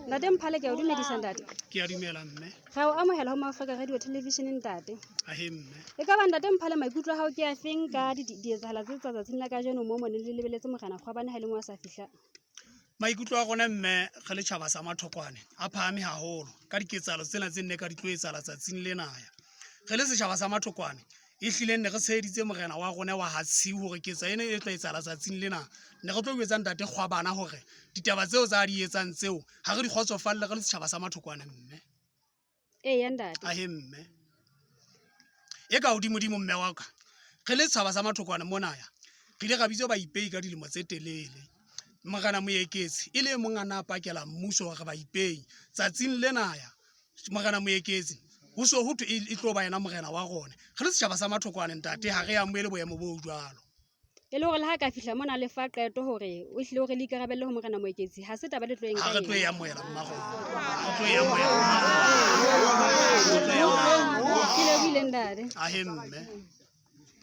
Ntate Mphale, ke a o dumedisa, ntate. Ke a dumela, mme. Re a o amohela ho Maafrika Radio Television, ntate. Ahe, mme. E ka ba, ntate Mphale, maikutlo a hao ke a feng ka dietsahalo tse tsa tsatsing la kajeno mo moneng le lebeletse Morena Kgwabane ha e le mo a sa fihla? Maikutlo a rona, mme, re le tjhaba sa Mathokwane a phahame haholo ka diketsahalo tsena tse nne ka di tlo etsahala tsatsing lena. Ya re le setjhaba sa Mathokwane, e hlile ne re tsheheditse morena wa rona wa Hatshiu hore ketsa ena e tla etsahala tsatsing lena. Ne re tlo jwetsa ntate Kgwabana hore ditaba tseo tsa di etsang tseo ha re di kgotsofalle re le setjhaba sa Mathokwane, mme. Eya, ntate. Ahe, mme, e ka hodimodimo, mme wa ka, re le setjhaba sa Mathokwane mona ya re ile ra bitswa baipei ka dilemo tse telele. Morena Moeketsi e le e mong a na pakela mmuso hore baipei tsatsing lena ya Morena Moeketsi ho so ho thwe e tlo ba yena morena wa rona. Re le setjhaba sa Mathokwane, ntate, ha re amohele boemo bo jwalo. E le hore le ha ka fihla mona le fa qeto hore o hlile hore le ikarabelle ho Morena Moeketsi, ha se taba le tlo e ha nka re tlo e yena. Amohela, mma rona, re tlo e amohela, mma rona. Re tlo e amohela. Ke lebohile, ntate. Ahe, mme.